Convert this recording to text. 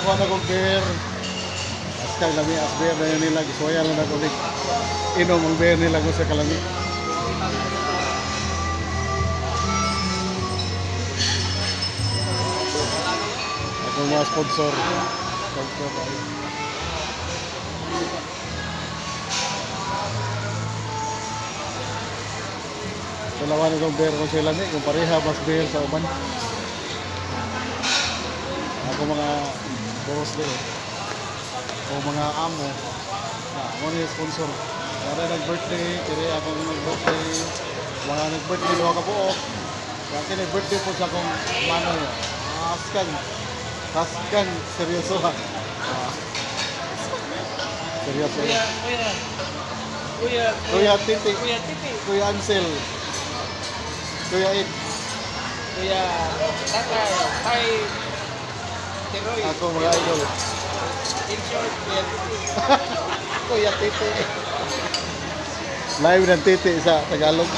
Nakuha na kong beer. Askang lami as beer na yun nila. Gisuwayan na ko ulit. Inom ang beer nila kung sa kalami. Ako mga sponsor. Sponsor tayo. Dalawa na itong beer kung sila ni. Kung pareha, mas beer sa uban. Ako mga boss din. O mga amo. Na, mo ni sponsor. Para nag-birthday, kiri ako nag-birthday. Mga nag-birthday duha ka buok. Kaya nag-birthday po sa akong manoy. Askan. Askan, seryoso ha. Ah. Seryoso. Kuya, kuya. Kuya, Kuya Titi. Kuya Titi. Kuya Ansel. Kuya Ed. Kuya Tatay. Tay. Tiroy. Ako mga idol. In short, Kuya Titi. Kuya Titi. Live ng Titi sa Tagalog.